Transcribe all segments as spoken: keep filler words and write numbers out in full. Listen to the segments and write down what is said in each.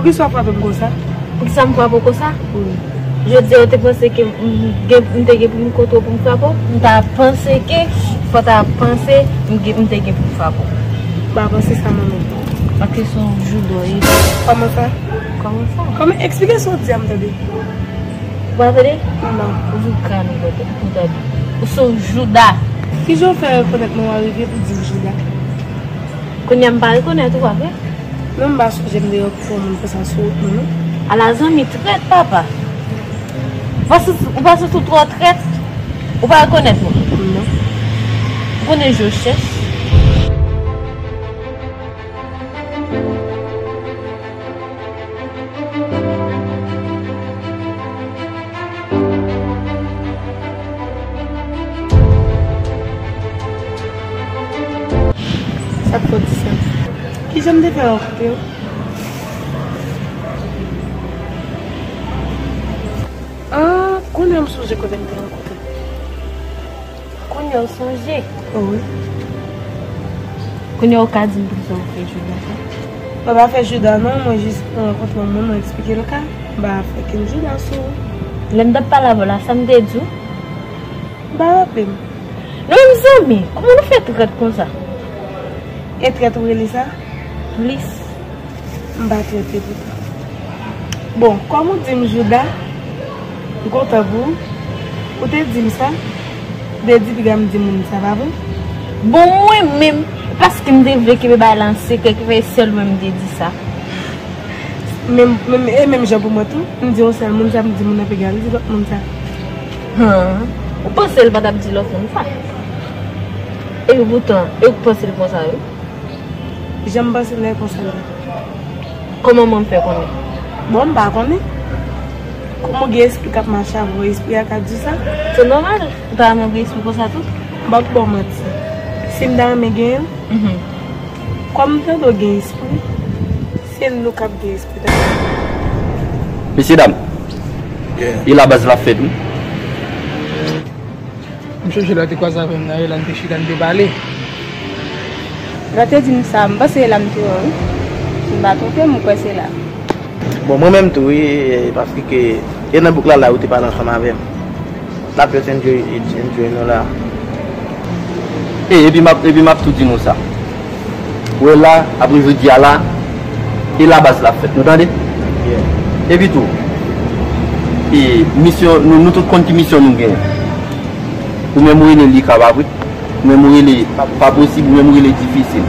Poukisa w frape m konsa? Poukisa m frape w konsa? Wi. Jodi a, ou te panse ke m, m gen, m te gen pou m kote w pou m frape w? M ta panse ke, fò w ta panse, m gen, m te gen pou m frape w. M pa panse sa, manmi. Paske se yon jouda w ye. Kòman sa? Kòman sa? Kòman, eksplike sa w di a m tande. Ou pa tande? Non. Ou vin kale kote pou tande. Ou se yon jouda. Kijan w fè rekonèt mwen w arive pou di m jouda? Kounye a m pa rekonèt ou, pa vre? Non, m pa sonje m te rankontre yon moun konsa sou wout mwen, non. Ala zanmi trèt, papa. Ou pa santi, ou pa santi w twò trèt? Ou pa rekonèt mwen? Non. Ou konnen je cherche. Sa k fè w di sa? Kijan m te fè rankontre w? Ah, kounye a m sonje kote m te rankontre. Kounye a w sonje? Wi. Kounye a w ka di m poukisa w fè jouda sa? Mwen pa fè jouda non, mwen jis rankontre yon moun, mwen eksplike l ka. M pa fè kenn jouda sou ou. Lè m t ap pale avè w la, sa m te di w? M pa raple m. Nou menm zanmi, kòman nou fè trèt konsa? E trèt ou rele sa? Plis. M pa trèt li poutan. Bon, kòm ou di m jouda, m kontan pou ou. Ou te di m sa, ou te di piga m di moun sa, pa vre? Bon, mwen menm, paske m te vle kenbe bagay la an sekrè, ki fè sèl mwen m te di sa. Menm, menm, e menm jan pou mwen tou, m di yon sèl moun sa, m di moun nan piga l di lòt moun sa. Han, ou panse l pa t ap di lòt moun sa? Epi poutan, e ou k panse l konsa wi. Jan m panse l la e konsa l ye. Kòman manman m fè konnen? Bon, m pa konnen. Kòm ou gen espri k ap mache avè w, espri a ka di sa. Se nòmal. Ou ta renmen gen espri konsa tou? M p ap ba w manti. Si m ta renmen genyen l, mhm, kòm m tande w gen espri, se nou k ap gen espri. Mesye dam, yeah, e la baz la fèt wi. M sonje lè w te kwaze avè m nan, e la n te chita, n te pale. Lè w te di m sa, m panse e la m te wè w wi. Si m pa twonpe m, m kwè se la. Bon, mwen menm tou wi, e, paske ke, e nan bouk la la ou te pale ansanm avè m. N ap just enjoy, enjoy nou la. E, epi m ap, epi m ap tou di nou sa. Ou wè la, apre jodi a la, e la baz la fèt. Nou tande? Yeah. Epi tou, e misyon, nou, nou tout konn ki misyon nou gen. Ou menm ou rele li ka pa vre. Ou menm ou rele pa, pa posib, ou menm ou rele difisil.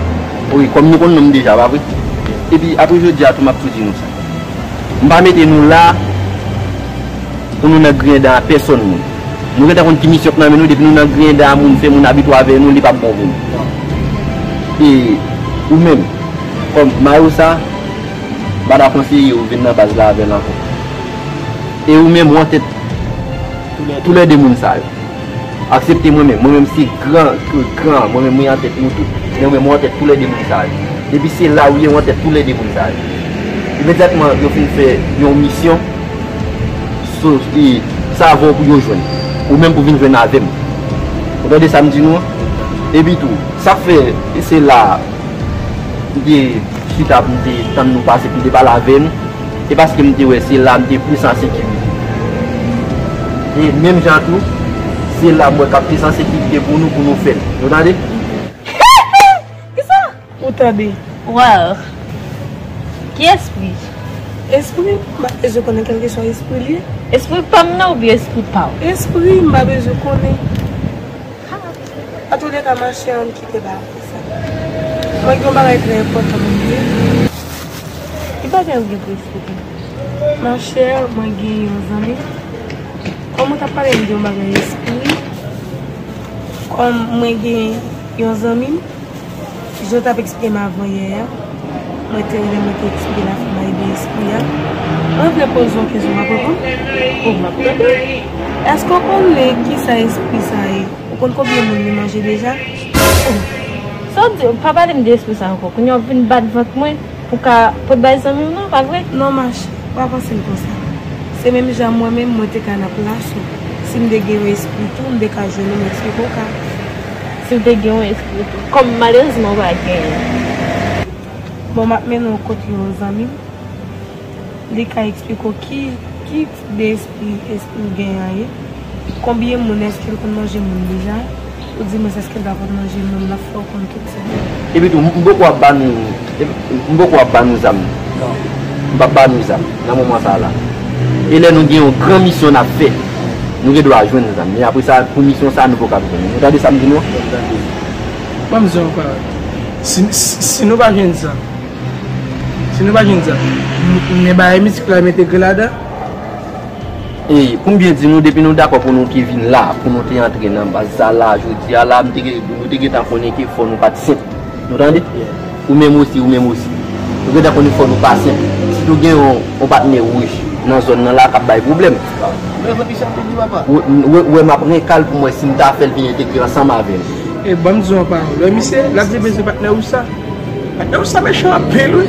Wi, kòm nou konn non m deja, pa vre? Epi apre jodi a tou, m ap tou di nou sa. M pa mete nou la pou nou nan griyen dan a pèsòn moun. Nou gentan konn ki misyon k nan men nou, depi nou nan griyen dan a moun, fè moun abitye avè nou, li p ap bon pou nou. E ou menm, kòm Mayosa, m pa ta konseye w vin nan baz la avè l ankò. E ou menm, ou antèt toulède moun sa yo. Aksepte mwen menm. Mwen menm se gran, gran. Mwen menm mwen antèt nou tout. Men ou menm ou antèt toulède moun sa yo. Depi se la ou ye, ou antèt toulède moun sa yo. Imedyatman yo fin fè yon misyon, so, e, sa avè w pou yo jwenn. Ou menm pou vin jwenn avè m. Ou tande sa m di nou an? Epi tou, sa fè, e se la, m te chita pou m te tann nou pase pou m te pale avè nou. E paske m te wè se la m te plis an sekirite. E menm jan tou, se la m wè k ap plis an sekirite pou nou, pou nou fè l. Nou tande? Kisa? Ou tande? Wow. Ki espri? Espri? M pa bezwen konnen kèlkeswa espri l ye. Espri pa m nan oubyen espri pa w? Espri, m pa bezwen konnen. Antouleka, machè, ann kite bagay sa. Mwen gen yon bagay trè enpòtan pou m di. Ki bagay ou gen pou eksplike m? Machè, mwen gen yon zanmi. Kòm ou t ap pale m de yon bagay espri, kòm mwen gen yon zanmi m, jan w t ap eksplike m avan yè a, mwen te rele, mwen te eksplike l afè m a ede espri a. Mwen vle poze w yon kesyon, w ap reponn? O, m ap tande. Èske w konnen kisa espri sa ye? Ou konn konbyen moun li manje deja? Sa w di, pa pale m de espri sa ankò. Kounye a w vin bat vant mwen pou ka pot bay zanmi w nan, pa vre? Non, mach, pa panse l konsa. Se menm jan mwen menm, mwen te ka nan plas ou. Si m te gen yon espri tou, m te ka jwenn ou, m eksplike w ka. Si w te gen yon espri tou. Kòm malerezman w pa genyen. Bon, m ap mennen w kot yon zanmi m. Li ka eksplike w ki, ki tip de espri, espri w genyen an ye? Konbyen moun, èske l konn manje moun deja? Ou di mwen, èske l pa konn manje moun, l ap fè w konn tout sa. Epitou, m poko ap ba nou, m poko ap ba nou zam. M p ap ba nou zam nan moman sa a la. E lè nou gen yon gran misyon n ap fè, nou gen dwa jwenn zam. Men apre sa, pou misyon sa a, nou poko ap jwenn. Nou tande sa m di nou an? Ban m di w yon pawòl. Si, si, si nou pa jwenn zam, si nou pa jwenn zam, m, m gen bagay mizik la m entegre ladan. E, pou m byen di nou, depi nou dakò pou nou te vin la, pou nou te antre nan baz sa la, jodi a la, m te gen, nou te gentan konnen ke fò nou pa t senp. Nou tande? Ou menm osi, ou menm osi. Nou gentan konnen fò nou pa senp. Sitou gen yon, yon patnè wouj nan zòn nan la k ap bay pwoblèm. Ou, ou, ou wè m ap renka l pou m wè si m ta fè l vin entegre ansanm avè m. E ban m di w yon pawòl. Wè misye, l ap di bezwen patnè wouj sa. Patnè wouj sa mechan anpil, wi.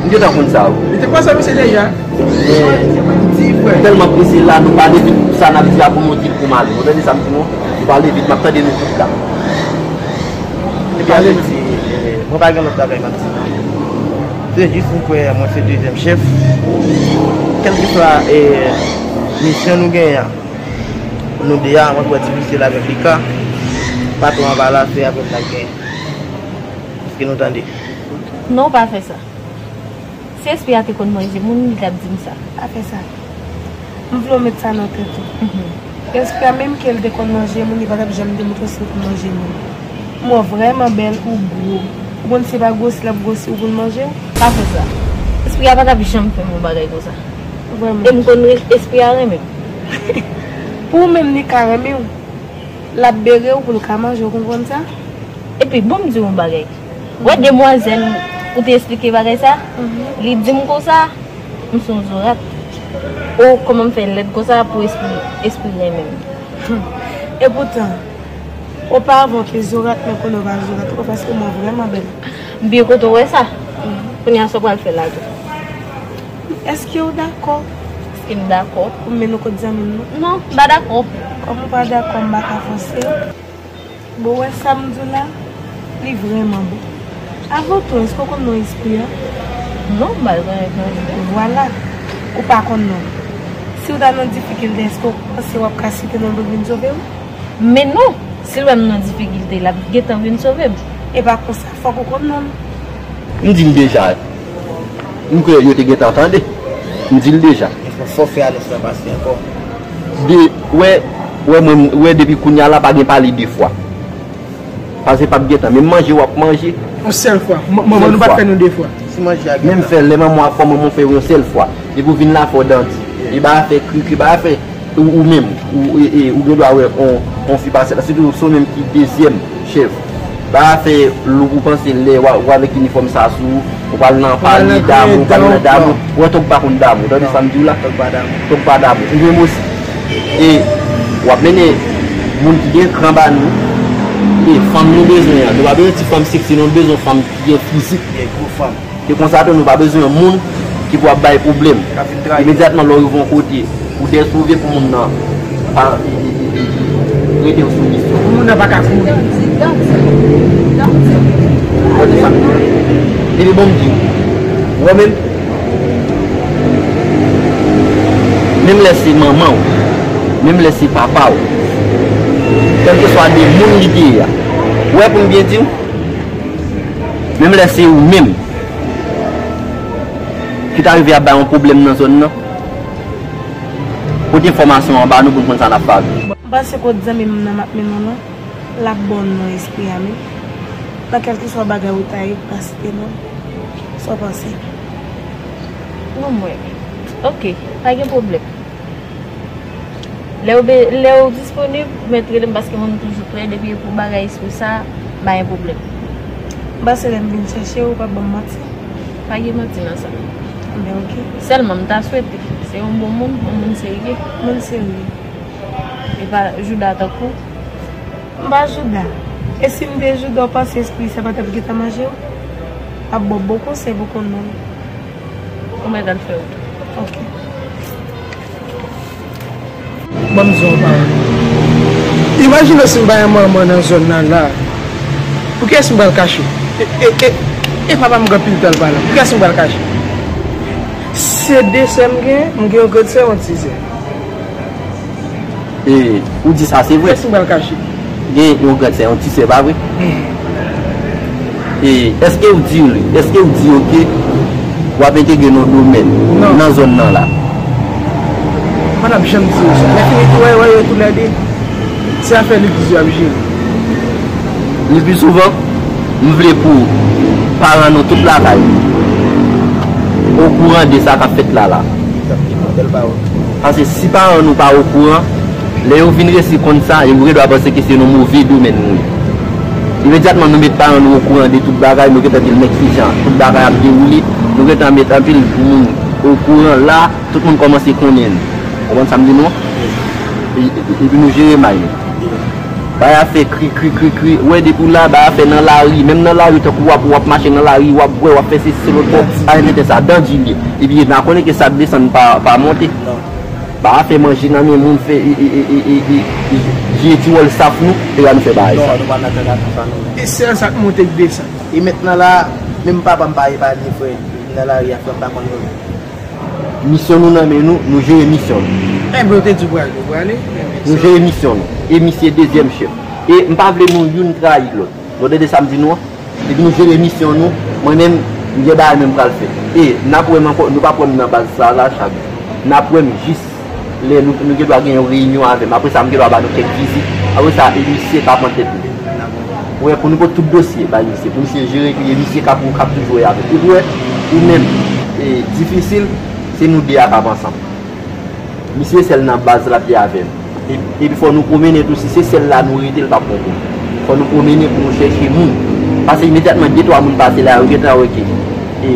M gentan konn sa, wi. Li te kwaze misye deja. Men, m tèlman prese la, nou pale vit, sa n ap di a pou nou di l pou m ale. Ou tande sa m di nou? Nou pale vit, m ap tande nou tout la. Epi avèk ti, eh, mwen pa gen lòt bagay m ap di non. Se jis m kwè mwen se dezyèm chèf. Kèlkeswa, eh, misyon nou genyen an, nou de a, mwen kwè ti misye la avèk Lika. Patwon an pa la, se avè m n ap genyen. Èske nou tande? Non, pa fè sa. Si espri a te konn manje moun, li t ap di m sa. Pa fè sa. M vle w met sa nan tèt ou. Mhm. Espri a, menm ke l te konn manje moun, li pa t ap janm te montre w si l konn manje moun. M wè w vrèman bèl, ou gwo. Ou konn se pa gwosi l ap gwosi, ou konn manje w? Pa fè sa. Espri a pa t ap janm fè m yon bagay konsa. Vrèman. E m konn re-, espri a renmen m. Pou ou menm, li ka renmen w. L ap bere w pou l ka manje w, ou konprann sa? Epi, bon, m di w yon bagay. Wè demwazèl ou te esplike bagay sa? Mhm. Li di m konsa, m se yon zorat. O, kòman m fè lèd konsa pou espri, espri renmen m? Epoutan, oparavan w te zorat, men kounye a w pa zorat ankò paske w vrèman bèl. M byen kontan w wè sa. Mhm. Kounye a, sa w pral fè la tou? Èske w dakò? Èske m dakò? Pou m mennen w kot zanmi m nan? Non, m pa dakò. Kòm ou pa dakò, m pa ka fòse w. Bon, w wè sa m di w la? Li vrèman bon. Avan tou, èske w konn non espri a? Non, m pa konnen non. Vwala, ou pa konn non l. Si w ta nan difikilte, èske w panse w ap ka site non l pou l vin sove w? Men non, si l wè m nan difikilte, l ap gentan vin sove m. E pa konsa, fòk ou konn non l. M di l deja. M kwè yo te gentan tande. M di l deja. Fò fè anons lan pase ankò. De, wè, wè mwen, wè depi kounye a la pa gen pale de fwa. Paske p ap gentan. Menm manje w ap manje. Yon sèl fwa. M-, manman nou pa t fè nou de fwa. Si manje a gentan. Menm fè lè manman w ap fè manman w fè yon sèl fwa. Epi w vin la fè w danti. E ba fè kri, kri ba fè. Ou, ou menm, ou, e, e, ou gen dwa wè on, on fi pase la, sitou se ou menm ki dezyèm chèf. Pa fè lou pou panse lè w a, w avèk inifòm sa sou ou, ou pral nan pale damou, ou pral nan damou. Wè tòg pa konn damou, tande sa m di w la? Tòg pa damou. Tòg pa damou. Ou menm osi. E w ap mennen moun ki gen kran ba nou, e fanm nou bezwen an. Nou pa bezwen ti fanm seksi, non, nou bezwen fanm ki gen fizik. Gen gwo fanm. Se konsa tou nou pa bezwen yon moun ki pou ap bay pwoblèm. Imedyatman lè w rive yon kote, ou desove pou moun nan pa rete w sou misyon. Pou moun nan pa ka kouri. Epi bon m di w, wè menm, menm lè se manman w, menm lè se papa w, kèlkeswa de moun li te ye a, wè pou m byen di w, menm lè se ou menm, ki ta rive ap bay yon pwoblèm nan zòn nan, pote enfòmasyon an ba nou pou n konn sa n ap fè avè l. M panse kot zanmi m nan m ap mennen w lan, l ap ba w non espri a menm. Nan kèlkeswa bagay ou ta ye, pa site non l. Sa w panse? Non, mwen. Oke, pa gen pwoblèm. Lè w be-, lè w disponib, ou mèt rele m paske mwen m toujou prè. Depi e pou bagay espri sa, pa gen pwoblèm. M panse lè m vin chèche w, ou p ap ban m manti. Pa gen manti nan sa. Enben, oke. Sèlman, m ta swete se yon bon moun, yon moun serye. Moun serye. E pa jouda tankou. M pa jouda. E si m te jouda, w panse espri sa pa t ap gentan manje w? Ap ba w bon konsèy pou konn non l. Ou mèt al fè wout ou. Oke. Ban m di w yon pawòl. Imajine w si m pa gen manman nan zòn nan la. Pou kiyès m pral kache? E, e, e, e papa m gen anpil tan l pa la. Pou kiyès m pral kache? Se de sè m gen, m gen yon gran sè, yon ti sè. E, ou di sa, se vre? Kiyès m pral kache? Gen yon gran sè, yon ti sè, pa vre? E, èske ou di, èske ou di yo ke w ap entegre nan domèn, nan zòn nan la? Mwen ap janm di yo sa. Lè fini tou, wè, wè, yo tou lè de. Se afè legliz yo ap jere. Le pli souvan, m vle pou paran nou tout lakay okouran de sa k ap fèt la la. Bèl pawòl. Paske si paran nou pa okouran, lè yo vin resi konn sa, yo gen dwa panse ke se nan move domèn nou ye. Imedyatman nou met paran nou okouran de tout bagay, nou gentan di l men kijan tout bagay ap dewoule, nou gentan met anpil moun okouran la, tout moun kòmanse konnen n. Ou konprann sa m di nou? E, e, epi nou jere may nou. Bay afè kri, kri, kri, kri. Ou wè depi w la, bay afè nan lari. Menm nan lari, tankou w ap, w ap mache nan lari, w ap bwè, w ap fè sesi, se lòt bò. Pa envite sa, dan di l ye. Epi n a konnen ke sa k desann pa, pa monte. Bay afè manje nan men moun, fè, e, e, jeye ti wòl saf nou, epi nou fè bagay sa. Non, nou pa nan tèt a konsa, non. E sèl sa k monte k desann. E mentnan la, menm papa m pa epanye, frè. Nan lari a, frè, m pa konn non. Misyon nou nan men nou, nou jere misyon nou. Enben, ou te di w prale, ou prale. Nou jere misyon nou. E misye dezyèm chèf. E m pa vle nou youn trayi lòt. Nou tande sa m di nou an? Epi nou jere misyon nou. Mwen menm, m gen bagay menm pral fè. E n ap wè m ankò, nou p ap wè m nan baz sa la chak jou. N ap wè m jis lè nou, nou gen dwa gen yon reyinyon avè m. Apre sa, m gen dwa ba nou kèk vizit. Apre sa, e misye k ap pran tèt nou. Ou wè, pou nou pote tout dosye bay misye, pou misye jere, epi e misye k ap, k ap toujou wè avè m. Epi ou wè, ou menm, e difisil, se nou de a k ap ansanm. Misye sèl nan baz la ki avè m. E, epi fò nou pwomennen tou, si se sèl la nou rete, l p ap bon pou nou. Fò nou pwomennen pou nou chèche moun. Paske imedyatman de twa moun pase la, yo gentan wè ke, e,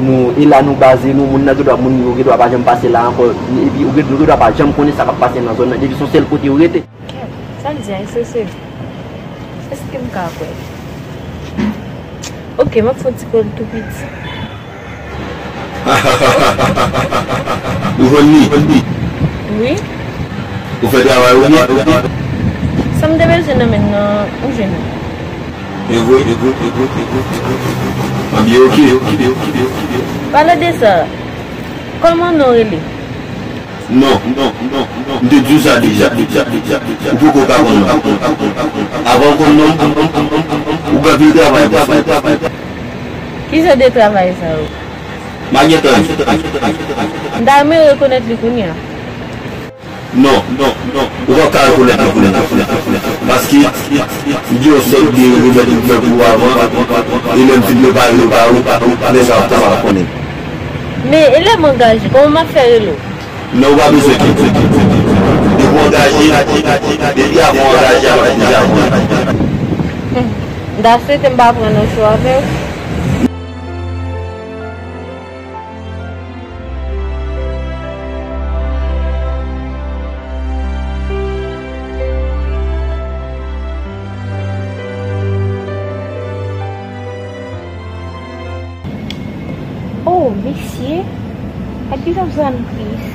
nou, e la nou baze nou, moun nan gen dwa, moun yo gen dwa pa janm pase la ankò. Epi yo gen, yo gen dwa pa janm konnen sa k ap pase nan zòn nan. Depi se yon sèl kote yo rete. Sa l di a, èske se, èske m ka kwè? Oke, m ap fè yon ti kòl tou piti. Ou jwenn li? Wi. Ou fè travay ou byen? Sa m te bezwen nan men l nan, ou jwenn li. E vre, e vre, e vre, e vre, e vre. Anbyen, oke. Pale de sa. Kòman non w rele? Non, non, non, non. M te di w sa deja. Ou poko ka konn non. Avan w konn non, ou gen anpil travay pou fè. Ki jan de travay sa yo? M a gentan di. M ta renmen rekonèt li kounye a. Non, non, non. Ou p ap ka rekonèt li kounye a. Paske, m gen yon sòt de remèd pou fè pou ou avan, e lè m fin prepare l ba ou, lè sa w ap konnen. Men, e lè m angaje, kòman m ap fè rele w? Non, ou pa bezwen ki. Depi w angaje, depi avan w angaje a, m ap deja konnen. M ta swete m pa pran nan cho avè w. Oh, mesye, gad kijan m santi m tris.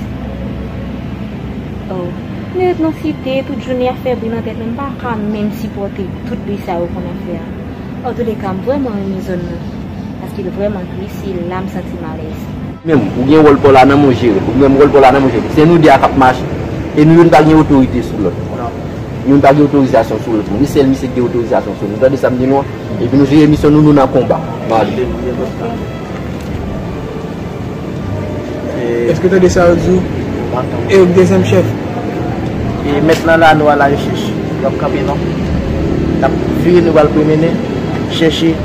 Oh, m ret nan site, tout jounen ap fè bri nan tèt mwen, m pa ka menm sipòte tout bri sa yo konn ap fè a. Antouleka, m vrèman renmen zòn nan, paske l vrèman gri, se la m santi m alèz. Menm, ou gen wòl pa w la nan men w jere l, ou menm wòl pa w la nan men w jere l. Se nou de a k ap mache, e nou youn pa gen otorite sou lòt. Youn pa gen otorizasyon sou lòt moun. E sèl misye ki gen otorizasyon sou nou. Tande sa m di nou an? Epi nou jere misyon nou, nou nan konba. Nou ale. Èske w tande sa yo di w? E ou dezyèm chèf? E mentnan la, nou a la rechèch. Nou ap kanpe non. N ap vire, nou pral pwomennen, chèche.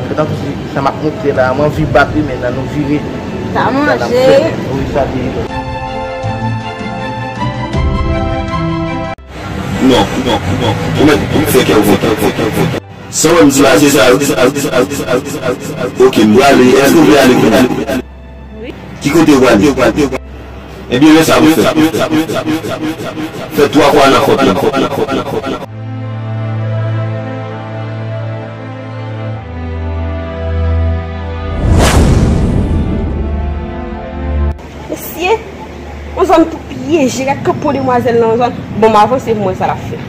Se tankou si sa m ap monte la, m anvi bat wi, men nan nou vire. Sa manje. Wi, sa vire. Non, non, non. Ou mèt, ou mèt fè kè w fè kè w fè kè w fè kè w. Sa w wè m di la, se sa, se sa, se sa, se sa, se sa, se sa. Oke, m prale. Èske w vle ale kounye a? Wi. Ki kote w prale? Ebyen, men sa pou fè. Fè twa kwa nan kòt lan. Mesye, yon zòn tou pyeje, gad kanpo demwazèl nan yon zòn. Bon, m avanse pou m wè sa l ap fè.